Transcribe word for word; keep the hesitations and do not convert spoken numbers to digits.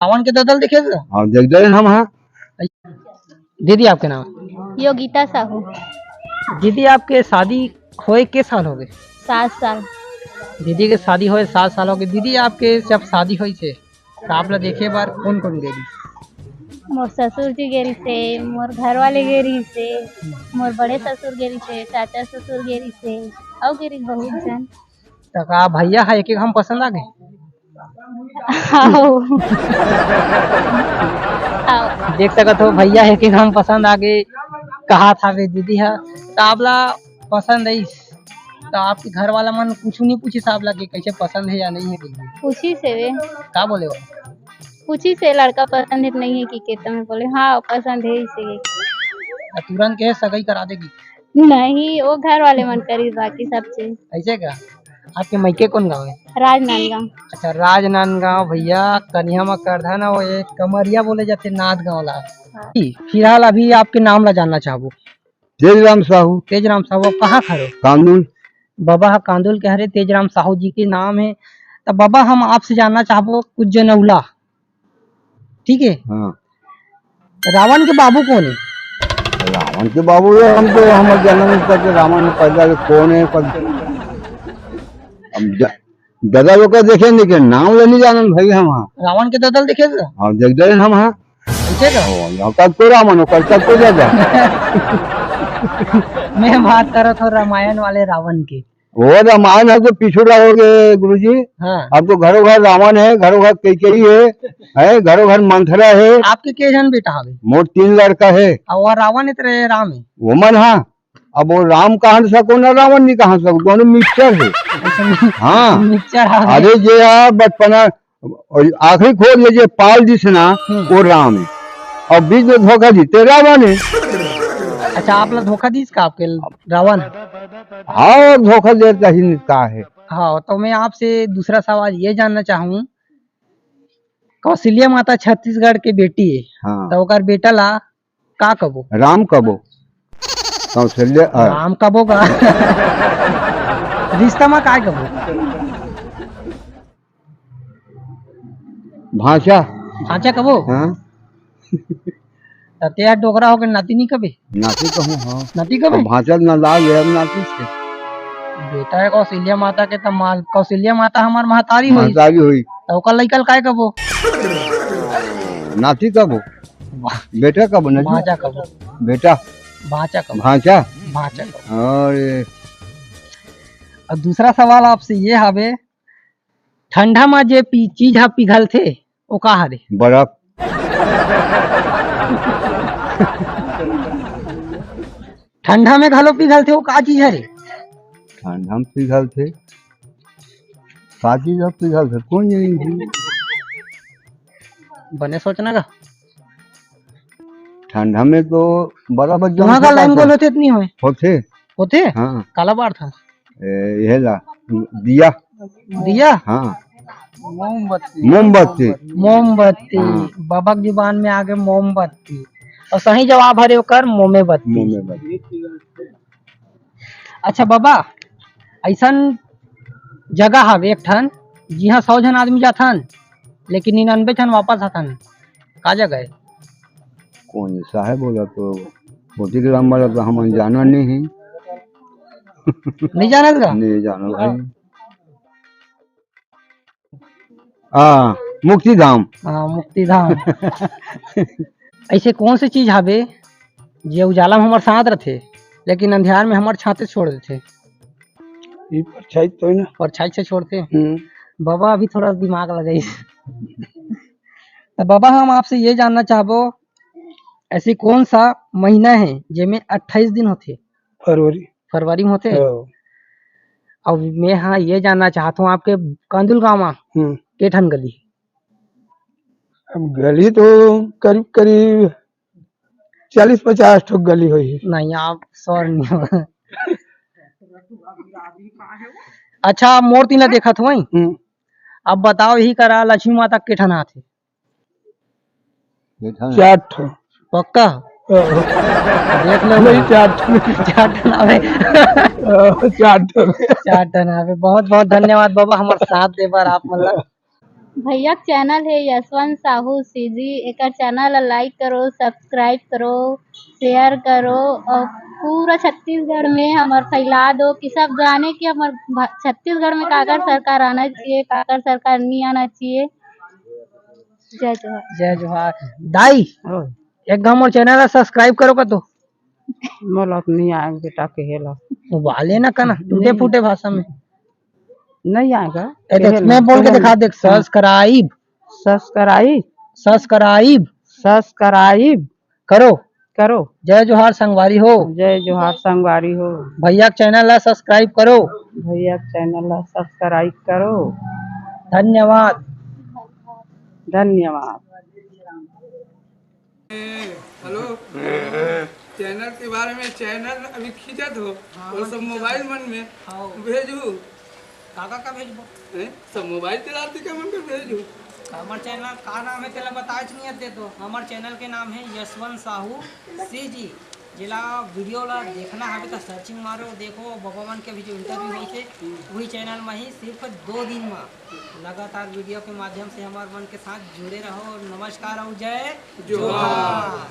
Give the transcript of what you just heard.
रावण के ददा ल देखे हस? हाँ, देख डरेन हम, हाँ। दीदी, आपके नाम? योगिता साहू। दीदी, आपके शादी होए के साल हो गए? सात साल। दीदी के शादी होए सात साल हो गए। दीदी, आपके जब शादी होइस हे, त आप ला देखे बर कोन कोन गे रिहिस? मोर ससुर जी गे रिहिस हे, मोर घर वाले गे रिहिस हे, मोर बड़े ससुर गे रिहिस हे, चाचा ससुर गे रिहिस हे, अउ गे रिहिस बहुत झन। त का भैया ह एक एक हम पसंद आ गे? हाव। हाव। देख सकत हो, भैया एक एक हम पसंद आ गे, कहात हावे दीदी ह। त आप ला पसंद आइस, त आपके घर वाला मन कुछु नहीं पूछिस आप ला कि कैसे पसंद है या नहीं है बोल के? पूछिस हे वे। का बोले वो? पूछिस हे लड़का पसंद है कि नहीं है कि के, त मैं बोले हाँ पसंद है इसे। त तुरंत के सगाई करा देगी? नहीं, वो घर वाले मन करिस बाकी सब चीज। ऐसे का? आपके मइके कौन गाँव है? राजनांदगांव। अच्छा, राजनांदगांव भैया, कनिहा म करधा ना, वो एक कमरिया बोले जाथे नांदगांव ला। हाँ। फिलहाल अभी आपके नाम ला जानना चाहबो। तेजराम साहू। तेजराम साहू, आप कहाँ के हरो? कांदुल। बाबा ह कांदुल के हरे, तेजराम साहू जी के नाम है। त बाबा, हम आपसे जानना चाहबो कुछ जनौला, ठीक है? हाँ। रावण के बाबू कौन है? रावण के बाबू है, हम तो, हम जन्म नहीं करते, रावण में पैदा कौन है, कौन, हम ज-, दादा लोग का देखे नहीं के, नाम ले नहीं जानन भाई हम। हाँ। रावण के दादा ल देखे हस? हाँ, देख डरेन हम, हाँ। ऐसे का? ओ, ओकर तो रावण, ओकर तक तो दादा। मैं बात करत हूँ रामायण वाले रावण के। वो रामायण है तो पीछू रहोगे गुरुजी। हाँ। अब तो घरों घर रावण है, घरों घर कैकेयी है, है, घरों घर मंथरा है। आपके के झन बेटा हवे? मोर तीन लड़का है। अब वो रावण है तेरे राम है? वो मन, हाँ। अब वो राम कहाँ सको ना रावण नहीं कहाँ सको, दोनों मिक्सचर है। अच्छा, हाँ। मिक्सचर हवे। अरे जे यार बचपना और आखिरी खोज ले जे पाल दिस ना, हम्म। वो राम है। और बीच में धोखा दी, ते रावण है। अच्छा, आप ला धोखा दीस का आपके रावण? हाँ, धोखा देता ही का है। हाँ, तो मैं आपसे दूसरा सवाल ये जानना चाहूँ, कौशल्या माता छत्तीसगढ़ के बेटी है, हाँ। तो ओकर बेटा ला का कबो? राम कबो। कौशल्या, अ, राम कबो का? रिश्ता मा काय कबो? भांचा। भांचा कबो? हाँ। त ते ह डोकरा होके नाती नहीं कबे? नाती कहूँ, हाँ। नाती कबे? अब भांचा ना लाग गया, नाती से। बेटा है कौशल्या माता के, त माल, कौशल्या माता हमार महतारी होई। महतारी होई। त ओकर लइका ल काय कबो? नाती कबो? वाह। बेटा कबो, नहीं? भांचा कबो? बेटा। भांचा कबो? भांचा? भांचा कबो। अरे। अब दूसरा सवाल आपसे ये हवे, ठंडा मा जे पी-, चीज हा पिघलथे, ओ का हरे? बर्फ। ठंडा में घलो पिघलथे, ओ का चीज हरे? ठंडा में पिघलथे। का चीज ह पिघलथे? कोई नहीं। बने सोचना का? ठंडा में तो बर्फ जम तुमहा का सकता लाइन है। गोल होथे इतनी होए? होथे। होथे? हाँ। काला बार था? ए, यह ला, दिया। दिया? हाँ। मोमबत्ती। मोमबत्ती। मोमबत्ती। हाँ। बबक जुबान में आगे मोमबत्ती। और सही जवाब हरे ओकर मोमे बत्ती। मोमे बत्ती। अच्छा बाबा, ऐसन जगह हवे एक ठन, जिहाँ सौ झन आदमी जाथन, लेकिन निन्यानवे झन वापस आथन। का जगह है? कौन साहेब बोला तो मोती ग्राम वाला तो हम जाना नहीं है। नहीं जाना का? नहीं जाना भाई। हाँ, मुक्ति धाम। हाँ, मुक्ति धाम। ऐसे कौन सी चीज हवे जे उजाला में हमर साथ रथे, लेकिन अंधियार में हमर छाते छोड़ देथे? ये परछाई तो है ना। परछाई से छोड़थे। हम्म। बाबा अभी थोड़ा दिमाग लगाई। तो बाबा, हम आपसे ये जानना चाहबो, ऐसी कौन सा महीना है जेमे अट्ठाईस दिन होथे? फरवरी। फरवरी में होथे? हाँ। अब मैं, हाँ, ये जानना चाहता हूँ, आपके कांदुल गाँव में हम्म। के ठन गली? अब गली तो करीब करीब चालीस पचास ठो गली होही। नहीं, आप श्योर नहीं हो। अच्छा, आप मोर तीन ला देखत हो, हम्म। अब बताओ, यही करा लक्ष्मी माता के ठन आथे? चार ठो। पक्का? हाँ। देख लो। नहीं, चार ठो। चार ठन आवे। हाँ, चार ठो। चार ठन आवे। बहुत बहुत धन्यवाद बाबा, हमारे साथ दे बार आप, मतलब। भैया के चैनल हे यशवंत साहू सीजी, एकर चैनल ला लाइक करो, सब्सक्राइब करो, शेयर करो और पूरा छत्तीसगढ़ में हमर फैला दो कि सब जाने कि हमर भा-, छत्तीसगढ़ में काकर सरकार आना चाहिए, काकर सरकार नहीं आना चाहिए। जय जोहार। जय जोहार। दाई, हाँ। एक घाव मोर चैनल ला सब्सक्राइब करो का तो। मोला तो नहीं आए बेटा कहे ला। मोबाइल ना कना, टूटे नहीं। फूटे भाषा में। नहीं आएगा। ए, देख, कहे ला, मैं बोल के कहे दिखा ला। देख, हाँ। सब्सक्राइब। सब्सक्राइब। सब्सक्राइब। सब्सक्राइब। करो। करो। जय जोहार संगवारी हो। जय जोहार संगवारी हो। भैया के चैनल ला सब्सक्राइब करो। भैया के चैनल ला सब्सक्राइब करो। धन्यवाद। धन्यवाद। हेलो, चैनल के बारे में, चैनल अभी खींचत हो, हाँ, और सब मोबाइल मन में हाँ। भेजू। काका का भेजबो? हैं? सब मोबाइल चलाते का मन कर भेजू? हमर चैनल का नाम है, तेला बताए नहीं दे तो। हमर चैनल के नाम है यशवंत साहू सीजी। जेला वीडियो ला देखना हवे तो सर्चिंग मारो, देखो बाबा मन के भी जो इंटरव्यू होइसे, वही चैनल में ही सिर्फ दो दिन में लगातार वीडियो के माध्यम से हमार मन के साथ जुड़े रहो। नमस्कार और जय जोहार। जोहार।